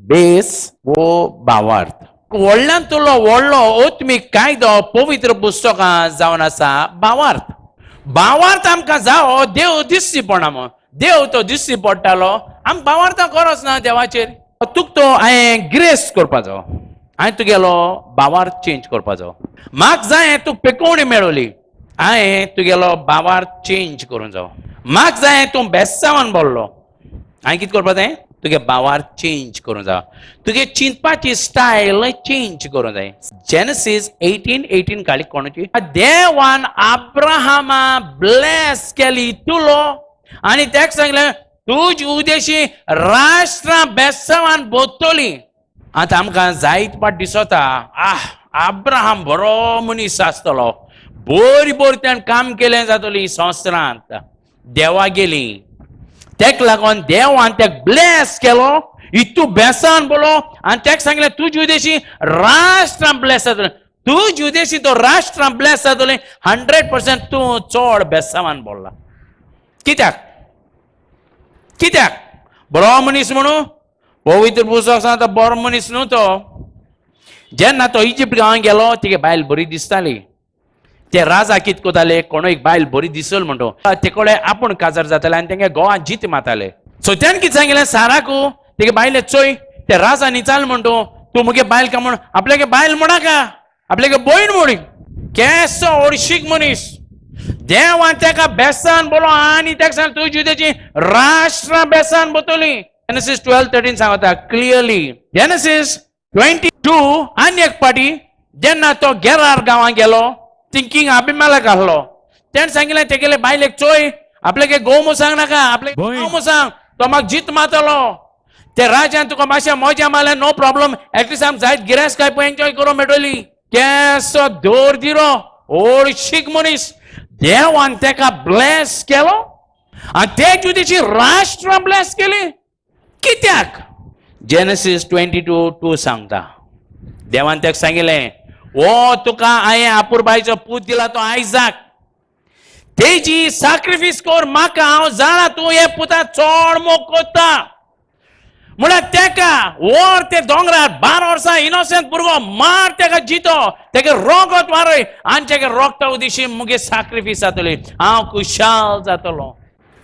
बेस वो भावार्थ. व्हडल्यांतलो व्हडलो आत्मीक कायदो पवित्र पुस्तकां जावन आसा भावार्थ. भावार्थ आमकां जावो देव दिसची पडना म्हूण. देव तो दिसची पडटालो, आमकां भावार्थ गरज ना देवाचेर. तुका तो हांवें ग्रेस करपाचो, हांवें तुगेलो भावार्थ चेंज करपाचो. म्हाका जाय तुका पेकोवणी मेळोली, हांवें तुगेलो भावार्थ चेंज करूंक जावो. म्हाका जाय तूं बेसांवान बोल्लो, हांवें कितें करपा जाय? तुगे भावार्थ चेंज करूंक जाय, तुगे चिंतपाची स्टायल चेंज करूंक जाय. जेनसीस 18:18 काळी कोणाची देवान अब्राहमा ब्लेस केली तुलो आनी तेका सांगलें तुज उदेशी राष्ट्रां बेसांवान बोतली. आतां आमकां जायत पाट दिसता, आह अब्राहम बरो मनीस आसतलो, बरी बरी त्यान काम केलें जातली संवसारांत, देवा गेली. तेक लागून देवान तेक ब्लेस केलो, इतू बेसान बोलो आनी तेक सांगलें तुज उदेशी राष्ट्रां ब्लेस जातलें, तुज उदेशी तो राष्ट्रां ब्लेस जातलें. 100% तूं चड बेसांवान बोल्ला. कित्याक? कित्याक बरो मनीस म्हणू? पवित्र पुस्तक सांगता बरो मनीस न्हू तो. जेन्ना तो इजिप्ट गांवांत गेलो, तिगे बायल बरी दिसताली. ते राजा कित कोताले, कोणो एक बायल बरी दिसल म्हणटो ते कडेन आपूण काजार जाताले आनी तेंगे गोवान जीत मारताले. सो त्यान कितें सांगलें साराकू, तेगे बायले चोय ते राजा निचाल म्हणटो तूं मुगे बायल का म्हण, आपल्यागे बायल म्हणाका, आपल्यागे भयण म्हणी. केसो ओडशीक मनीस, देवान तेका बेसान बोलो आनी तेका सांग तुजी तेची राष्ट्रां बेसान बोतली. जेनसीस 12:13 सांगता क्लियरली. जेनसीस 22 आनी एक पाटी जेन्ना तो गेरार गांवांत गेलो, थिंकींग अभिमालक आहलो, तेणें सांगिल्लें तेगेले बायलेक चोय आपल्यागे घोव म्हूण सांग नाका, आपले भयण. घोव म्हूण सांग, तो म्हाका जीत मारतलो. ते राजान तुका मातशें मजा मारल्यार नो प्रॉब्लम, एटलिस्ट आमकां जायत गिरेस्त काय पळय एन्जॉय करूंक मेळटली. केसो दोर दिरो ओळशीक मनीस, देवान तेका ब्लेस केलो आनी ते तुजेची राष्ट्रां ब्लेस केली. कित्याक? जेनसीस 22:2 सांगता देवान तेका सांगिल्लें, ओ तुका हांवें आपुरबायचो पूत दिला तो आयजाक, तेजी साक्रिफीस कर म्हाका, हांव जाणा तूं हे पुता चड मोग करता. म्हळ्यार तेका व्हर ते दोंगरार, 12 वर्सां इनोसंट भुरगो, मार तेका जितो, तेगे रोगत वारय आनी तेगे रोगता उदिशी मुगे साक्रिफीस जातली, हांव खुशाल जातलो.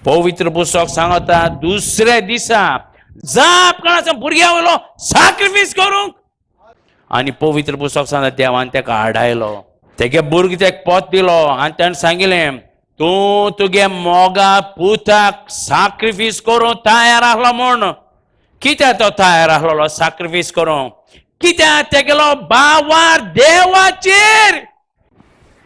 पवित्र पुस्तक सांगता दुसऱ्या दिसा जाप कोणाचो भुरग्या वयलो साक्रिफीस करूंक. आनी पवित्र पुस्तक सांगता देवान तेका आडायलो, तेगे भुरगो तेका पोत दिलो आनी ताणें सांगिल्लें तूं तुगे मोगा पुताक साक्रिफीस करूंक तयार आहलो म्हूण. कित्याक तो तयार आहलो साक्रिफीस करूंक? कित्याक तेगेलो बावार देवाचेर.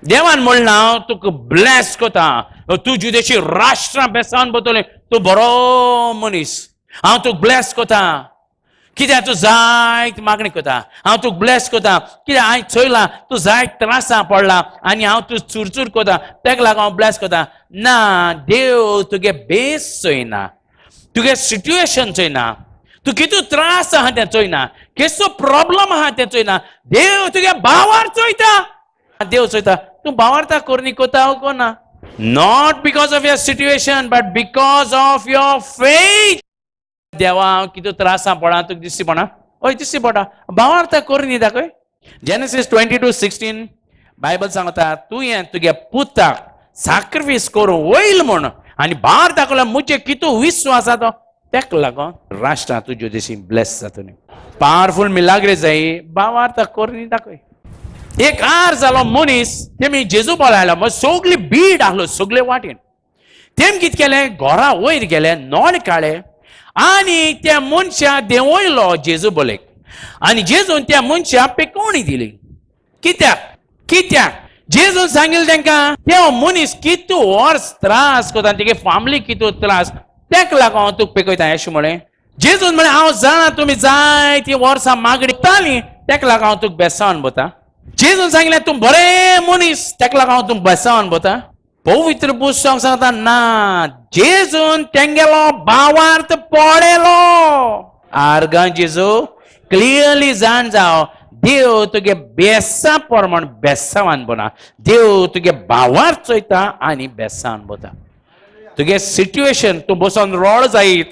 देवान म्हणलां हांव तुका ब्लेस करता, तुजी देशी राष्ट्रां बेसान बतले, तूं बरो मनीस, हांव तुका ब्लेस करता. कित्याक तूं जायत मागणी करता, हांव तुका ब्लेस करता. कित्याक हांवें चोयलां तूं जायत त्रासां पडला आनी हांव तूं चुरचूर करता, तेका लागून हांव ब्लेस करता. ना, देव तुगे बेस चोयना, तुगे सिट्युएशन चोयना, तूं कितू त्रास आहा तें चोयना, केसो प्रॉब्लम आहा तें चोयना, देव तुगे भावार चोयता. देव चोयता तूं भावार्था करणी कोता ओ कोना, not because of your situation but because of your faith. देवा हांव कितू त्रासां पडा तुका दिसती पडना? हय दिसती पडटा. भावार्थ करणी दाखय. जेनसीस 22:16 बायबल सांगता तुवें तुगे पुताक साक्रिफीस करूं वयल म्हूण आनी भार दाखयला मुजे कितू विस्वास आसा तो, तेका लागून राष्ट्रां तुज्यो दिशी ब्लेस जातली. पावरफूल मिलाग्रे जाय भावार्थ करणी दाखय. एक आर जालो मनीस, तेमी जेजू पळयलो, मागीर सगली बीड आहलो सगले वाटेन. तेम कितें केलें, घरा वयर गेले, नळ काडले आनी त्या मनशा देंवयलो जेजू बोलेक आनी जेजून त्या मनशाक पेकोवणी दिली. कित्याक? कित्याक जेजून सांगिल्लें तांकां ते मनीस कितू वर्स त्रास करता, तेगे फामिली कितू त्रास, तेका लागून हांव तुका पेकयता अशें म्हळें. जेजून म्हळें हांव जाणा तुमी जाय ती वर्सां मागणी ताली, तेका लागून हांव तुका बेसावन बोता. जेजून सांगलें तूं बरें मनीस, तेका लागून हांव तुका बेसावन बोता. पवित्र पुस्तक सांगता ना, जेजून तेंगेलो भावार्थ पळयलो. आर्गां जेजू क्लियरली जाण जाव, देव तुगे बेसा प्रमाण बेसावान बोना, देव तुगे भावार्थ चोयता आनी बेसान बोता. तुगे सिट्युएशन तूं बसोन रोड जायत,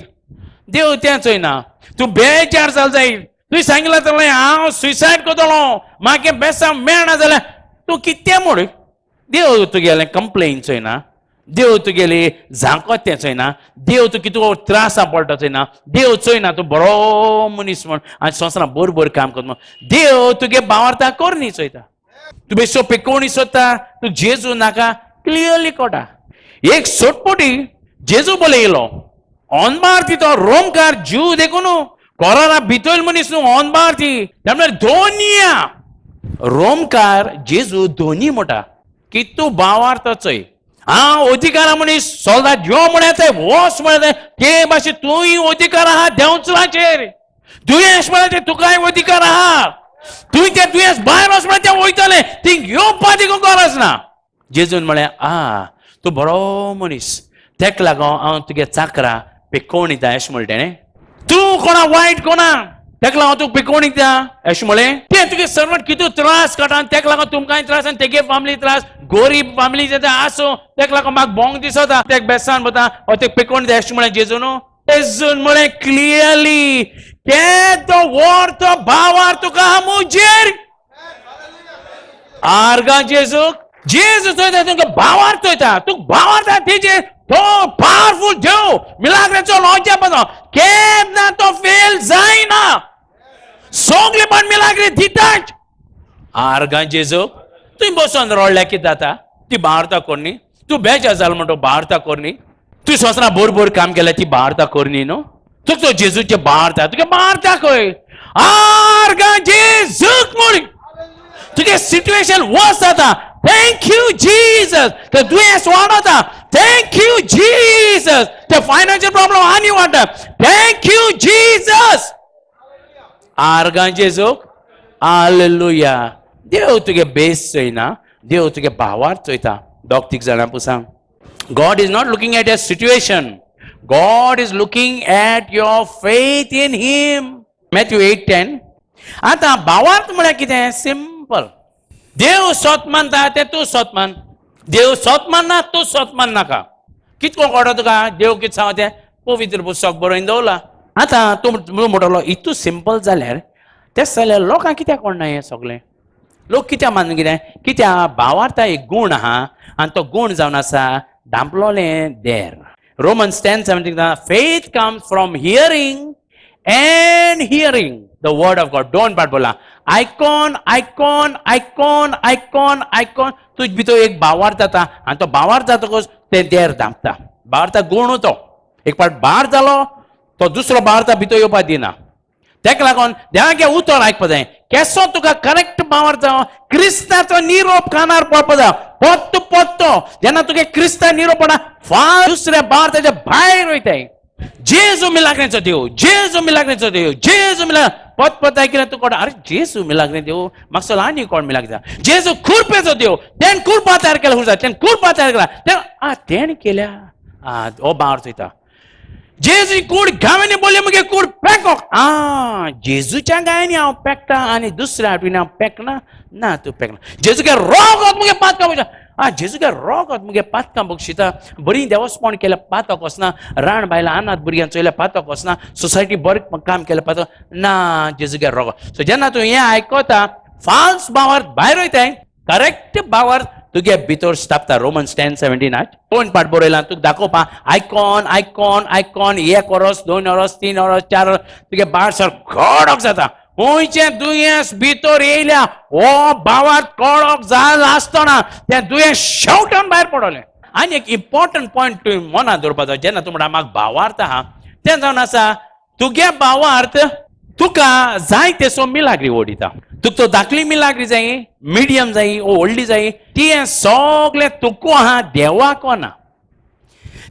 देव तें चोयना. तूं बेजार जाल जाय, तुवें सांगलां जातलें हांव सुसायड करतलो, म्हाका बेसांव मेळना जाल्यार तूं कितें म्हूण. देव तुगेलें कंप्लेन चोयना, देव तुगेली झांकोत तें चोयना, देव तूं कितको त्रासा पडटा चोयना, देव चोयना तूं बरो मनीस म्हण आनी संवसारांत बरोबर काम करता म्हण. देव तुगे भावार्था करणी चोयता. तूं बेश्टो पिकोवणी सोदता, तूं जेजू नाका क्लियरली कळटा. एक सोटपोटी जेजू बोलयलो अनबार ती, तो रोमकार जीव देखून कोरारा भितर मनीस न्हू अनबार ती, म्हळ्यार दोनिया रोमकार जेजू दोनी म्हणटा की तूं भावार्थ चोय. हांव अधिकारा मनीस सोल्दाद यो म्हण येताय, वोस म्हण येताय, ते भाशेन तूंय अधिकार आहा देंवचाराचेर. दुयेंस म्हळ्यार तुकाय अधिकार आहा, तुवें तें दुयेंस भायर वच म्हळ्यार तें वयतलें, ती येवपा देखून गरज ना. जेजून म्हळें आ तूं बरो मनीस, तेका लागून हांव तुगे चाकरा पिकोवणी दिता अशें म्हणलें तेणें. तूं कोणा वायट कोणा तेका लागून तुका पिकोवणी दिता अशें म्हणलें. तें तुगे सर्वंट कितू त्रास काडटा आनी तेका लागून तुमकांय त्रास आनी तेगे फामिली त्रास, गोरीब फामिली जें आसूं तेका लागून म्हाका भोंग दिसता, तेका बेसान वता ओ तेका पिकोवणी दिता अशें म्हणलें जेजून. जेजून म्हणलें क्लियरली केदो व्हड भावार तुका म्हजेर. आर्गां जेजूक. जेजू चोयता तुमकां भावार चोयता, तुका भावार तेजेर तो पावरफूल देव मिलाग्राचो लॉजा पासो केन्ना तो फेल जायना, सगळे पण मिलाग्री दिताच. आर्गां जेजूक. तुवें बसोन रडल्या कितें जाता? ती भारता कोरनी तूं बेजार जालो म्हणटा भारता कोरनी, तूं संवसारांत बरोबर काम केल्या ती भारता कोरनी न्हू. तुका तो जेजूचे भारता तुगे भारता खंय आर्गां जेजूक म्हूण तुगे सिट्युएशन वर्स जाता. Thank you Jesus. ते दुयेंस वाडता, thank you Jesus. ते फायनान्शियल प्रॉब्लम आनी वाडटा, thank you Jesus. आर्गां जेजूक. हालेलुया. देव तुगे बेस चोयना, देव तुगे भावार चोयता. दोग तीग जाणां पूण सांग, God is not looking at your situation, God is looking at your faith in him. Matthew 8:10. आतां भावार्थ म्हळ्यार कितें? सिंपल. देव सोत मानता तें तूं सोत मान, देव सोत मानना तूं सोत मान नाका. कितको कळटा तुका देव कितें सांगता तें? पवित्र पुस्तक बरोवन दवरला. आतां तूं म्हणटलो इतू सिंपल जाल्यार तें जाल्यार लोकांक कित्याक कळना हें सगळें? लोक कित्याक मानून कितें कित्याक भावार्था एक गूण आहा आनी तो गूण जावन आसा धांपलोलें देर. Romans 10:17, faith comes from hearing and hearing the word of God. दोन पाट बोला, आयकोन आयकोन आयकोन आयकोन आयकोन तुज भितर एक भावार्थ जाता आनी तो भावार्थ जातकच तें देर धांपता. भावार्था गूण तो एक पाट भार जालो तो दुसरो भावार्था भितर येवपाक दिना. तेका लागून देवाचें उतर आयकपा जाय. केसो तुका करेक्ट भावार्थ जावं, क्रिस्ताचो निरोप कानार पडपा जाय पोत्तो पोत्तो. जेन्ना तुगे क्रिस्ता निरोप पडा फार दुसऱ्या भावार्थाच्या भायर वयताय. जेजू मिलाग्रेचो देव, जेजू मिलाग्रेचो देव, जेजू मिला पत पत आयकल्यार तूं कोण? अरे जेजू मिलाग्रे देव म्हाका आनी कोण मिलाग्रे? जेजू खुरपेचो देव, तेण कुरपा तयार केला, खुर्सा तेण कुरपा तयार केला, तेण आ तेण केल्या आ हो भावार्थ वयता. जेजू कूड गांवांनी बोलले मगे कूड पेकोक आ जेजूच्या गायांनी हांव पेकता आनी दुसऱ्या हाटवीन हांव पेकना ना, तूं पेकना. जेजूगे रोगत मुगे पातकां बक्षता आ जेजूगे रोगत मुगे पातकां बक्षिता. बरी देवस्पण केल्या पातक वचना, राण बायलां अनाथ भुरग्यां चोयल्या पातक वचना, सोसायटी बरें काम केलें पातक ना, जेजूगे रोगत. सो जेन्ना तूं हें आयकता फाल्स भावार्थ भायर वयताय, करेक्ट भावार्थ तुगे भितर स्थापता. रोमन्स 10:17 आज दोन पाट बरयला तुका दाखोवपा. आयकोन आयकोन आयकोन एक वरस, 2 वरस, 3 वरस, 4 वरस तुगे भायर सर कडक जाता. खंयचें दुयेंस भितर येयल्या हो भावार्थ कडक जाल आसतना तें दुयेंस शेवटान भायर पडलें. आनी एक इम्पॉर्टंट पॉयंट तुवें मनांत दवरपाचो, जेन्ना तूं म्हणटा म्हाका भावार्थ आहा, तें जावन आसा तुगे भावार्थ तुका जाय तेसो मिलाग्री ओडिता. तुका तो धाकली मिलाग्री जाय, मिडियम जाय ओ व्हडली जाय, ती सगळें तुका आहा, देवाक ना.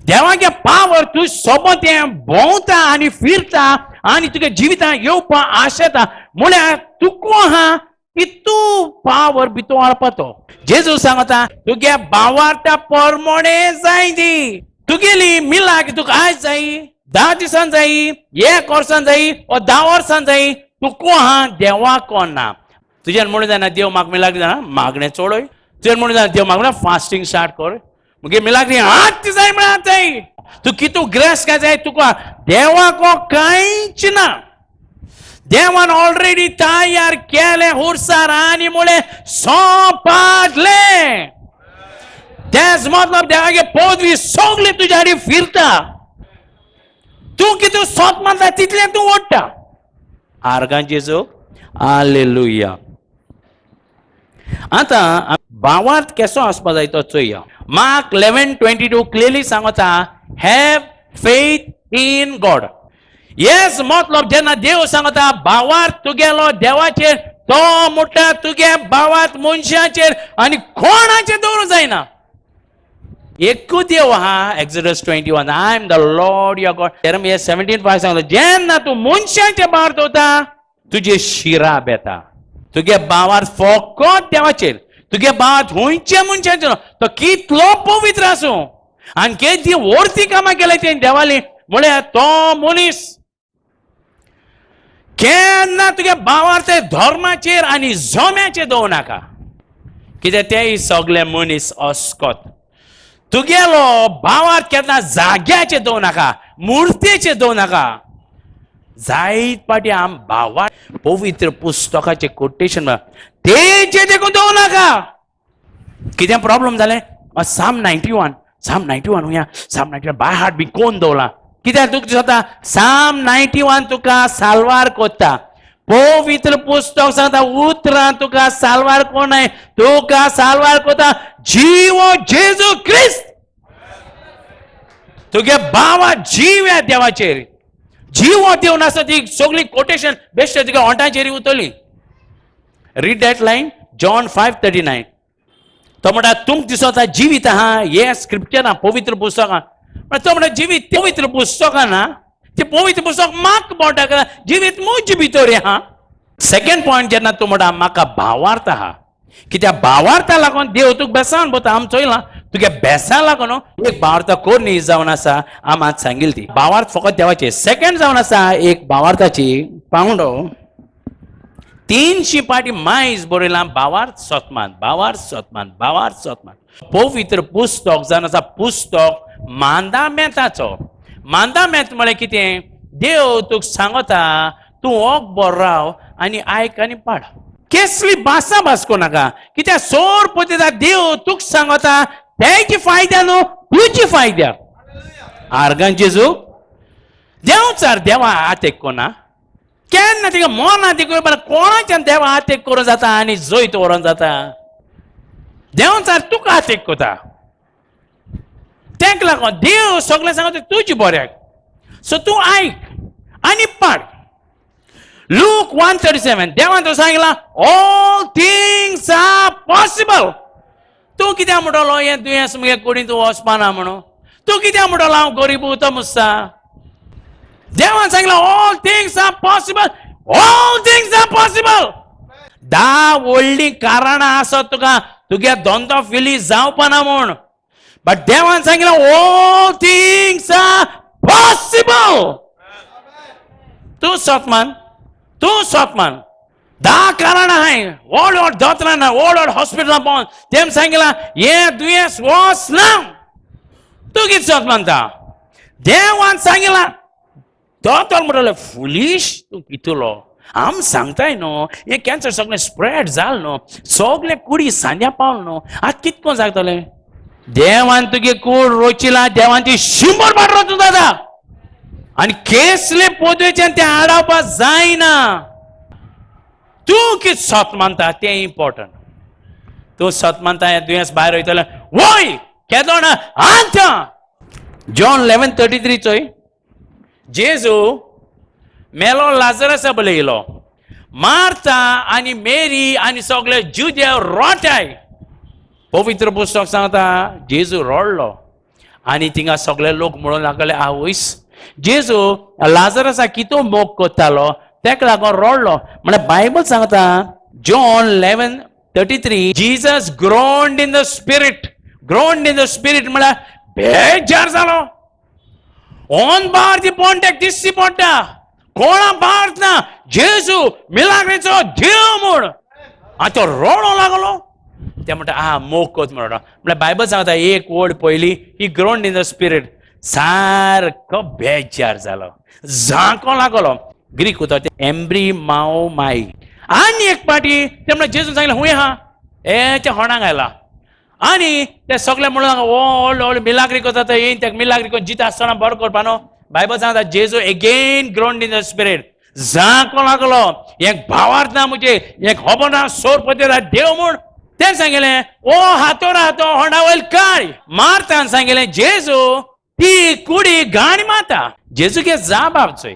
देवाचे पावर तूं सोबत हें भोंवता आनी फिरता आनी तुगे जिवितांत येवपा आशेता. म्हळ्यार तुका आहा की तूं पावर भितर हाडपा. तो जेजू सांगता तुगे भावार्था परमोणे जाय ती तुगेली मिलाग्री. तुका आयज जाय, 10 दिसान जाय, एक वर्सान जाय ओ 10 वर्सान जाय, तुका आहा, देवाक ना. तुज्यान म्हणून जायना देव म्हाका मिलाग्री जाणा मागणें चोडय. तुज्यान म्हणून जायना देव म्हाका फास्टींग स्टार्ट कर. मुगे मिलाग्री आत जाय म्हळ्यार जाय. तूं कितू ग्रेस काय जाय तुका देवाको कांयच ना. देवान ऑलरेडी तयार केलें हुरसार आनी मुळे सोंपाटलें. तेच मतलब देवागे पदवी सगळी तुज्या आडी फिरता. तूं कितू सोत मानता तितलें तूं ओडटा. आर्गां जेजू, हालेलुया. आतां भावार्थ केसो आसपा जाय तो चोया. मार्क 11:22 क्लियरली सांगता, have faith in God. Yes मतलब जेन्ना देव सांगता भावार्थ तुगेलो देवाचेर, तो म्हणटा तुगे भावार्थ मनशाचेर आनी कोणाचेर दवरूंक जायना. एकू देव आहा. Exodus 21, I am the Lord your God. Jeremiah 17:5 सांगता, जेन्ना तूं मनशाचे भावार्थ दवरता तुजे शिराप येता. तुगे भावार्थ फकत देवाचेर, तुगे भावार्थ खंयच्या मनशाचेर, तो कितलो पवित्र आसूं आनी केदी व्हडती कामां केल्या तेणी देवाली, म्हळ्यार तो मनीस केन्ना तुगे भावार्थ धर्माचेर आनी जोम्याचेर दवरूं नाका. कित्याक तेय सगळे मनीस अस्कत. तुगेलो भावार्थ केन्ना जाग्याचेर दवरूं नाका, मुर्तेचेर दवरूं नाका. जायत पाटी आम भावार्थ पवित्र पुस्तकाचें कोटेशन तेचेर देखून दवरूं नाका. कितें प्रॉब्लम जालें? Psalm 91, Psalm 91 हुया, साम 91 बाय हार्ट बी कोण दवरला. कित्याक तुका दिसता साम 91 तुका साल्वार कोत्ता. पवित्र पुस्तक सांगता उतरां तुका साल्वार कोणाय, तुका साल्वार कोता जिवो जेजू क्रिस्त. तुगे बाबा जीव ह्या देवाचेर, जीव देव नासता ती सगळी कोटेशन बेश्ट तुगे ओंठाचेर उरतली. Read that line, John 5:39. तो म्हणटा तुमकां दिसता जिवीत आहा हे स्क्रिप्चर पवित्र पुस्तकां, तो म्हणटा जिवीत पवित्र पुस्तकां ना, ते पवित्र पुस्तक म्हाका बोटाक जिवीत म्हजे भितर आहा. सेकंड पॉयंट, जेन्ना तूं म्हणटा म्हाका भावार्थ आहा, कित्याक भावार्था लागून देव तुका बेसान पळयता. आम चोयलां तुगे बेसा लागून एक भावार्थ कोरनी जावन आसा. आम आज सांगिल ती भावार्थ फकत देवाचे. सेकंड जावन आसा एक भावार्थाची पावंडो. 300 पाटी मायज बरयलां भावार्थ सोतमान, भावार्थ सोतमान, भावार्थ सोतमान. पवित्र पुस्तक जावन आसा पुस्तक मांदामेताचो. मांदामेत म्हळ्यार कितें? देव तुका सांगता तूं ओक बरो राव आनी आयक आनी पाड. केसली भासा भास नाका, कित्याक सोर पळयता देव तुका सांगता तेजे फायद्या न्हू तुजे फायद्या. आर्गां जेजू. देवचार देवा आतेक कोना केन्ना तिका मना तिका कोणाच्यान देवा आतेक करूं जाता आनी जैत व्हरोन जाता. देवचार तुका आतेक कोता, तेक लागून देव सगळें सांगता तुजे बऱ्याक. सो तूं आयक आनी पाड. लूक 1:37, देवान तो सांगला ऑल थिंग्स are possible. तूं कित्याक म्हणटलो हें दुयेंस मुगे कुडीन तूं वचपाना म्हणून? तूं कित्याक म्हणटलो हांव गरीब उरता मुसता? देवान सांगला all things are possible, all things are possible. 10 व्हडलीं कारणां आसत तुका तुगे धंदो फिली जावपाना म्हूण, बट देवान सांगला all things are possible. तूं सोतमान, तूं सोतमान. 10 कारणां आहाय, व्हड व्हड दोतोरां ना, व्हड व्हड हॉस्पिटलां पळोवन तेम सांगला हें दुयेंस वच ना. तूं कितें सोत मानता? देवान सांगला. दोतोर म्हणटले फुलीश तूं कितलो आम सांगताय न्हू, हें कॅन्सर सगळें स्प्रेड जाल न्हू, सगळें कुडी सांज्या पावल न्हू, आतां कितें कोण जातलें? देवान तुगे कूड रोचिला, देवान ती 100 पाट रोचूं जाता आनी केसले पोदवेच्यान तें आडावपाक जायना. तूं कितें सत मानता तें इम्पॉर्टंट. तूं सत मानता हें दुयेंस भायर वयतलें वय केदो ना. आतां जॉन 11:33 चोय. जेजू मेलो लाजरसा बलयलो. मार्ता आनी मेरी आनी सगळे जुदेव रोटाय. पवित्र पुस्तक सांगता जेजू रडलो आनी थिंगा सगळे लोक म्हणूंक लागले आवयस जेजू लाजरसा कितू मोग करतालो, तेका लागून रडलो. म्हळ्यार बायबल सांगता John 11:33, Jesus groaned in the spirit. Groaned in the spirit म्हळ्यार बेजार जालो. ओन बार ती पोंट्याक दिसची पडटा, कोणा बार ना जेजू मिलाग्रीचो देव म्हूण. आनी तो रडो लागलो. ते म्हणटा आ मोग कोत म्हणटा. म्हळ्यार बायबल सांगता एक वर्ड पयली he groaned in the spirit, सारको बेजार जालो, झांको लागलो. ग्रीक उतर ते एम्ब्री माओ माई. आनी एक पाटी ते म्हणटा जेजून सांगलें हुंय आहा ए ते होणाक आयला आनी ते सगळे म्हणून व्हडलो व्हडलो मिलाग्री करता थंय येयन तेका मिलाग्री करून जिता आसतना बरो करपा न्हू. बायबल सांगता जेजू again groaned in the spirit, झांको लागलो, एक भावार्थ ना म्हजे, एक खबर ना सोर पत्या देव म्हूण. तें सांगलें ओ हातो हातो होंडा वयल काय मारतान सांगलें जेजू ती कुडी घाण मारता. जेजू के जाप चोय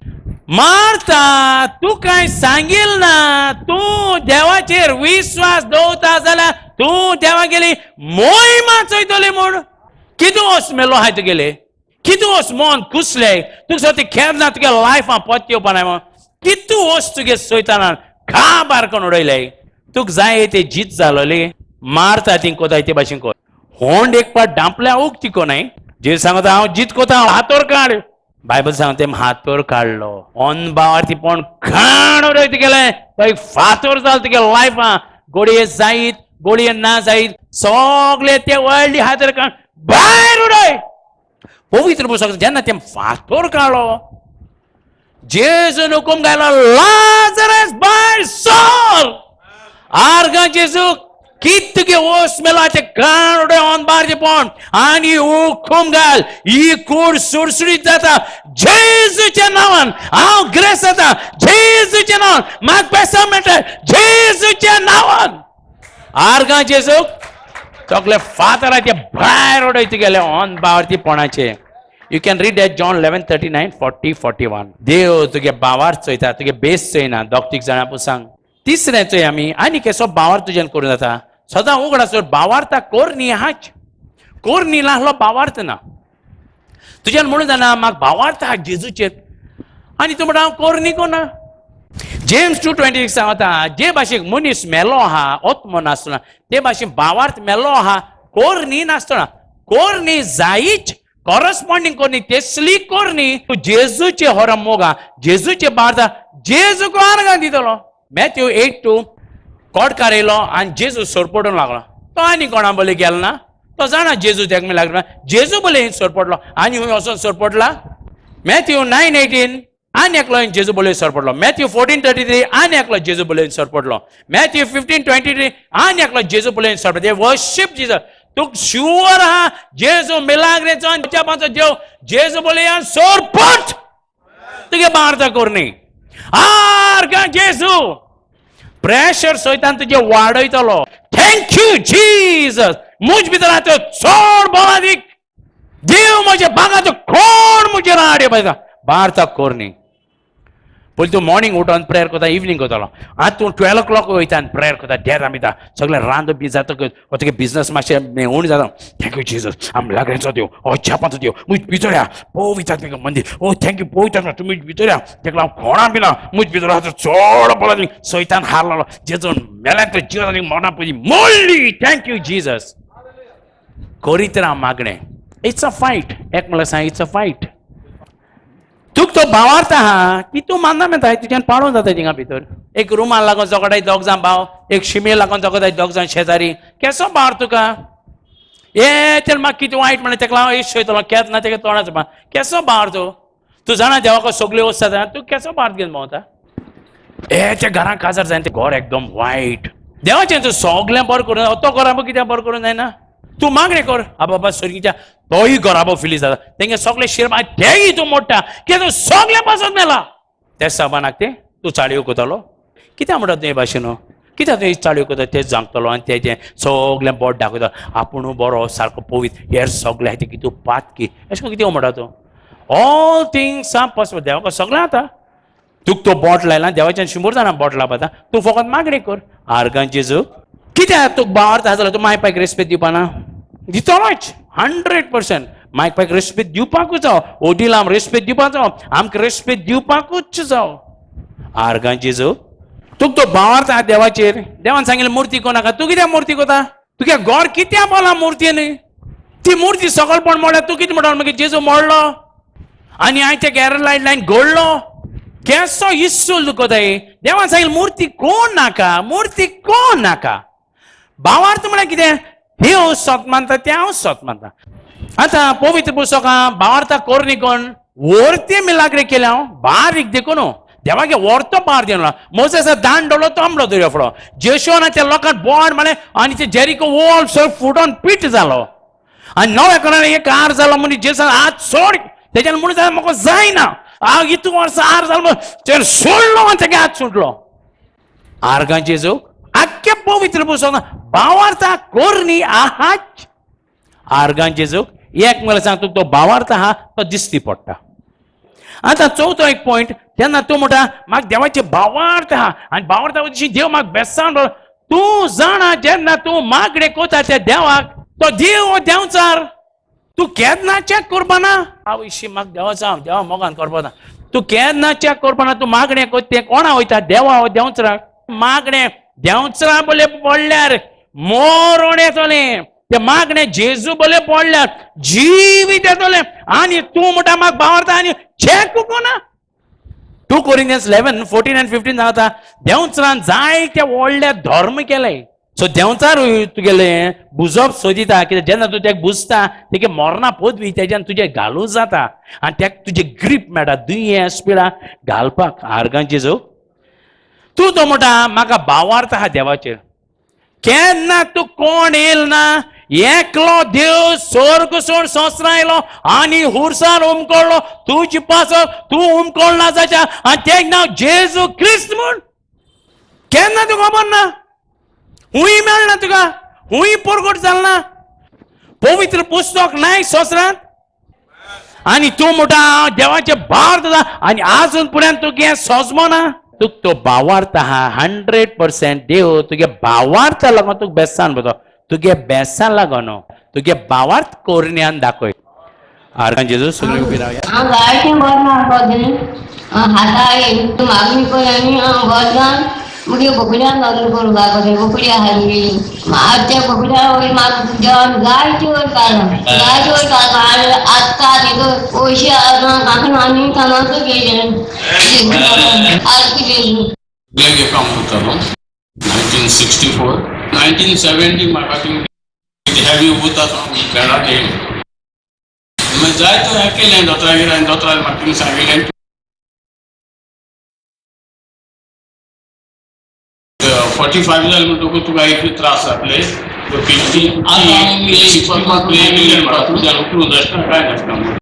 मारता तूं काय सांगील ना, तूं देवाचेर विश्वास दवरता जाल्यार तूं देवा गेली मोहिमा चोयतली म्हूण. कितू वस मेलो आहाय तुगेले, कितू वस मन कुसले तुका सोती खेळ ना तुगे लायफां पत येवपा ना म्हूण. कितू वस तुगे सोयताना काबार करून उडयले, तुका जाय ते जीत जालोली. मारता ती कोताय ते भाशेन कोर होंड एक पाट डांपल्या उगती कोनाय. जे सांगता हांव जीत कोता हातोर काड, बायबल सांगता तेम हातोर काडलो ऑन बावार ती पण खाण उडयत गेले तो एक फातोर जालो तुगे लायफां. गोडये जायत गोडये ना जायत सगळे ते व्हडली हातोर काड भायर उडय. पवित्र पुस्तक जेन्ना ते फातोर काडलो जेजून हुकूम घालो लाजरस भायर सर. आर्गां जेजू कित तुगे ओस मेलो ते घाण उडय ऑन बार पण आनी हुकूम घाल ही कूड सुडसुडीत जाता जेजूच्या नांवान. हांव ग्रेस जाता जेजूच्या नांवान, म्हाका पेसांव मेळटा जेजूच्या नांवान. आर्गां जेजूक सगळे फातराचे भायर उडयत गेले on बावरती पोणाचे. You can read that John 11:39, 40, 41. देव तुगे बावार चोयता, तुगे बेस चोयना. दोग तीग जाणां पूण सांग. तिसरें चोय आमी आनी केसो बावार तुज्यान करूं जाता. सदां उगडास बावार्ता कोरनी हाच कोरनी नासलो बावार्थ ना. तुज्यान म्हणून जाणा म्हाका बावार्थ हा जेजूचेर आनी तूं म्हणटा हांव कोरनी कोना. जेम्स 2:26 सांगता जे भाशेक मनीस मेलो आहा ओत्मो नासतना ते भाशेन बावार्थ मेलो आहा कोरनी नासतना. कोरनी जायच कॉरस्पॉन्डिंग कोरनी तेसली कोरनी तूं जेजूचे होरा मोगा जेजूचे बार्ता जेजू आर्गां दितलो. मॅथ्यू 8:2 कोटकार येयलो आनी जेजू सोरपडूंक लागलो. तो आनी कोणा बोले गेलो ना, तो जाणा जेजू तेका लागलो जेजू बोले सोरपडलो आनी खंय वचोन सोरपडला. मॅथ्यू 9:18 आनी एकलो जेजू बोले सरपडलो. मॅथ्यू 14:33 आनी एकलो जेजू बोले सरपडलो. मॅथ्यू 15:23 आनी एकलो जेजू बोले सरपडलो. Worship Jesus. तुका शुअर आहा जेजू मिलाग्रेचो आनी देव जेजू बोले सोरपट तुगे बार्ता कोरनी आर्गां जेजू. प्रेशर सोयतान तुजे वाडयतलो. Thank you Jesus. मुज भितर आतां चड बळादीक देव म्हज्या बागाचो कोण म्हजेर आड येवपाचो बार्ता कोरनी. पयलीं तूं मॉर्निंग उठोन प्रेयर करता, इवनींग करतलो. आतां तूं 12 o'clock वयता आनी प्रेयर करता, देरां बिता सगळें रांदप बी जातकच तुगे बिजनस मातशें उणें जाता. Thank you Jesus, आम लागण्याचो देव, अजापाचो देव, मुज भितर या पवित्र मंदीर, ओ thank you पवित्र तुमी भितर या तेका हांव कोणा बिना मुज भितर आतां चड बरो सैतान हारलो जेजून मेल्यान तो जिवन मरणा पयलीं मोडली. Thank you Jesus. करीत राव मागणें. It's a fight. एक म्हणल्यार सांग, it's a fight. तुका तो भावार्थ आहा की तूं मानना मेळटा तुज्यान पाळोन जाता थिंगा भितर. एक रुमाल लागून झगडाय दोग जाण भाव, एक शिमे लागून झगडाय दोग जाण शेजारी. केसो भावार्थ तुका? ए तेल म्हाका कितें वायट म्हणलें तेका हांव इश्ट वयतलो केन्ना ना तेका तोंडाचो केसो भावार्थ तूं? तूं जाणा देवाक सगल्यो वस्तू जाता, तूं केसो भावार्थ घेवन भोंवता? ए त्या घरान काजार जायना, तें घर एकदम वायट. देवाचें तूं सगळें बरें करून तो घराबो कित्याक बरें करूं जायना? तूं मागणें कर आ बाबा सर्गीच्या तोय घराबो फिलीस जाता, तेंगे सगळे शिर तेय तूं मोडटा कित्याक तूं सगळें पासत मेला. ते साबानाक तें तूं चाळयो करतलो कित्याक म्हणटा तूं हे भाशेन? कित्याक तूं चाळयो करता? तें जांगतलो आनी तेजें सगळें बोट दाखयता आपूण बरो सारको पवित्र, हेर सगळें आहा तें कितें पातकी अशें करून कितें म्हणटा तूं? All things are possible. देवाक सगळें जाता. तुका तो बोट लायला देवाच्यान 100 जाणां बोट लावपाता, तूं फकत मागणी कर आर्गां जेजू. कित्याक तुका भावार्थ आसा जाल्यार तूं माय पायक रेस्पेद दिवपाना? दितलोच 100%. मायक पायक रेस्पेद दिवपाकूच जावो, वडील रेस्पेद दिवपाक जावो, आमकां रेस्पेद दिवपाकूच जावो. आर्गां जेजू. तुका तो भावार्थ आहा देवाचेर. देवान सांगिल्लें मुर्ती कोण नाका, तूं कित्याक मुर्ती कोता? तुगे घर कित्याक बोला मुर्ती न्ही? ती मुर्ती सगळपण मोडल्या, तूं कितें म्हणटा मागीर जेजू मोडलो आनी हांवें ते गॅर लायन लायन घडलो केसो इस्सूल तुका? देवान सांगिल्लें मुर्ती कोण नाका, मुर्ती कोण नाका. भावार्थ म्हळ्यार कितें? देव सत मानता तें हांव सत मानता. आतां पवित्र पुस्तकां भावार्था कोरनी कोण वर्ते मिलाग्रे केल्या हांव बारीक देखून देवागे वर्तो पार दिलो. मोजेसा दांड डोलो तो आंबलो दर्या फुडो. जेशोना त्या लोकांक बोंड मारलें आनी ते जेरिको वॉल सगळो फुटोन पीट जालो. आनी नव्या कोणाक एक आर जालो म्हणून जेसान हात सोड तेज्यान म्हणून जाल्यार म्हाका जायना हांव इतू वर्सां आर जालो म्हणून तेणें सोडलो आनी तेगे हात सुटलो. आर्गां जेजू आख्खे पवित्र पुस्तक भावार्था कोरनी आहाच. आर्गां जेजूक एक म्हळ्यार सांग तुका तो भावार्थ आहा तो दिसती पडटा. आतां चवथो एक पॉयंट, तेन्ना तूं म्हणटा म्हाका देवाचे भावार्थ आहा आनी भावार्था दिशी देव म्हाका बेसाण. तूं जाणा जेन्ना तूं मागणें कोता त्या देवाक तो देव देंवचार तूं केन्ना चॅक करपाना. आवयशी म्हाका देवाचो हांव देवा मोगान करपाना. तूं केन्ना चॅक करपाना. तूं मागणें कोता तें कोणा वयता? देवा देंवचाराक. मागणें देंवचारा बोले पडल्यार मोरण येतलें. ते मागणें जेजू बोले पडल्यार जिवीत येतलें. आनी तूं म्हणटा म्हाका भावार्थ आनी चॅक कोना. 2 Corinthians 11:14 and 15 सांगता देंवचारान जायते व्हडले धर्म केले. सो देंवचार तुगेले बुजप सोदिता कित्याक जेन्ना तूं तेका बुजता तेगे मरणा पदवी तेज्यान तुजें घालूं जाता आनी तेका तुजें ग्रीप मेळटा दुयेंस पिडा घालपाक. आर्गां जेजू तूं तो म्हणटा म्हाका भावार्थ आहा देवाचेर. केन्ना तूं कोण येयल ना, एकलो देव स्वर्ग सोड संवसारांत आयलो आनी हुरसार उमकळ्ळो तुजे पासत. तूं उमकळना ना जाच्या आनी तें नांव जेजू क्रिस्त म्हूण केन्ना तुका खबर ना. हुंय मेळना तुका, हुंय परगट जालना. पवित्र पुस्तक नाय संवसारांत आनी तूं म्हणटा हांव देवाचें भार तुका आनी आजून पर्यंत तुगे सोजमना. तुका तो भावार्थ आहा 100%. देव तुगे भावार्था लागून तुका बेसान पळयता. तुगे बेसान लागून तुगे भावार्थ कोरण्यान दाखय. आर्गां जेजू. सगळीं उबी रावया. हांव जायतें बरें आसा हाता मागणी कर आनी हांव बरें जावन मुगे बोकड्याक लग्न करूंक जाय कशें बोकडी आहा मुगेली. आज त्या बोकड्या वयर म्हाका जेवण जायते वयर काडलां, जायते वयर काडलां. आनी आतां तितून पयशे आसा कांकणां आनी कामाचो गेले आज जेजू. सगळ्यांक काम करतालो 1964 1970. म्हाका थिंग हेवी भूत आसा बेळाक येयलें. मागीर जायते हें केलें दोतोरागेर आनी दोतोरान म्हाका थिंग सांगिल्लें 45 जालें म्हणटकूच तुका इतले त्रास जातले. तुज्यान उकलूं नासता कांय नासता म्हणून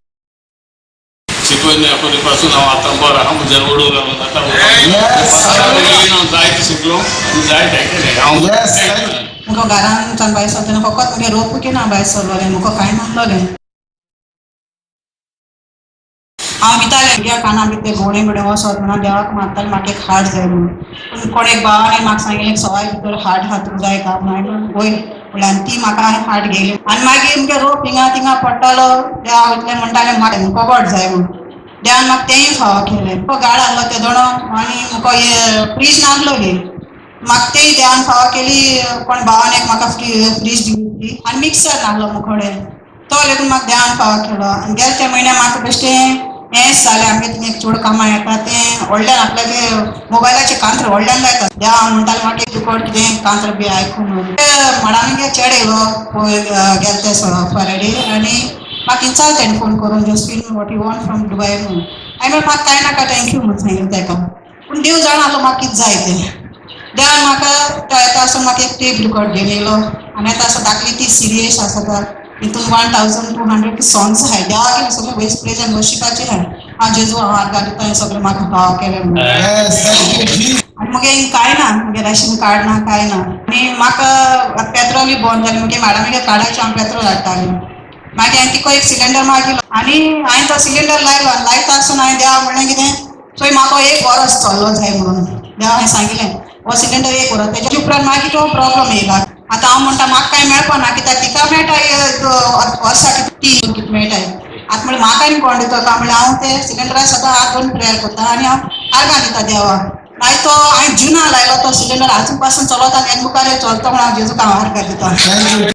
शिकयलें. पासून हांव आतां बरो आहा. म्हज्यान उडोवंक लागून आतां हांव जायते शिकलो आनी जायते हें केलें हांव. मुको घरान सावन भायर सरतना तेन्ना फकत मुगे रोप केना भायर सरलोलें, मुको कांय नासलोलें. हांव भितालें म्हज्या काना भितर घोवणे बिवणे वचत म्हणून देवाक मागतालें म्हाका एक हार्ट जाय म्हणून. पूण कोण एक भावान म्हाका सांगिल्लें सवाय भितर हार्ट आहा तुका जाय काय म्हणून. हांवें म्हणलें वय म्हणलें आनी ती म्हाका हांवें हार्ट घेयली. आनी मागीर मुगे रोप हिंगा थिंगा पडटालो. देवा इतलें म्हणटालें म्हाका कबड जाय म्हणून. देवान म्हाका तेंय फावो केलें. गाड आहलो ते दोणो आनी मुको फ्रीज नासलो गे, म्हाका तेय देवान फावो केली. कोण भावान एक म्हाका फ्रीज दिली आनी मिक्सर नासलो मुकोडे, तो लेगून म्हाका देवान फावो केलो. आनी गेले त्या म्हयन्या म्हाका बेश्टें हेंच जालें. आमगे थिंग एक चोड कामां येता तें व्हडल्यान आपल्यागे मोबायलाचें कांत्र व्हडल्यान लायता. देवा म्हणटालें म्हाका एक तुकोड कितें कांत्र बी आयकून म्हणून. माडान गे चेडे येयलो पयर गेले ते फ्रायडे आनी म्हाका विचारता तेणें फोन करून, Josephine, what you want from Dubai म्हणून. हांवें म्हणलें म्हाका कांय नाका, thank you म्हणून सांगिल्लें तेका. पूण देव जाणा आसलो म्हाका कितें जाय तें. देवान म्हाका तो येता आसतना म्हाका एक टेप रिकॉर्ड घेवन येयलो आनी येता आसतना धाकली ती सिरियस आसा, तितून 1200 सॉंग्स आहाय. देवाक सगळें वेस्ट प्रेज आनी वर्शिपाचे आहाय. हांव जेजू हांव आर्गां दिता हें सगळें म्हाका फावो केलें म्हणून. आनी मुगे कांय ना, मुगे रेशन कार्ड ना, कांय ना. आनी म्हाका पेट्रोलूय बंद जालें. मुगे मॅडमीगे कार्डाचेर हांव पेट्रोल हाडटालें. मागीर हांवें तिको एक सिलिंडर मागिलो आनी हांवें तो सिलिंडर लायलो आनी लायता आसतना हांवें देवा म्हणलें कितें चोय म्हाका एक वरस चल्लो जाय म्हणून. देवा हांवें सांगिल्लें हो सिलिंडर एक वरस. तेच्या उपरांत मागीर तो प्रॉब्लम येयला. आतां हांव म्हणटा म्हाका कांय मेळपा ना कित्याक तिका मेळटा वर्साक 3 कितें मेळटा. आतां म्हणल्यार म्हाका आनी कोण दिता काय म्हणल्यार हांव ते सिलिंडरा सदां हात दोन प्रेयर करता आनी हांव आर्गां दिता देवाक. मागीर तो हांवें जुना लायलो तो सिलिंडर आजून पासून चलता, तेन्ना मुखार चलता म्हणून हांव जेजूक हांव आर्गां दिता.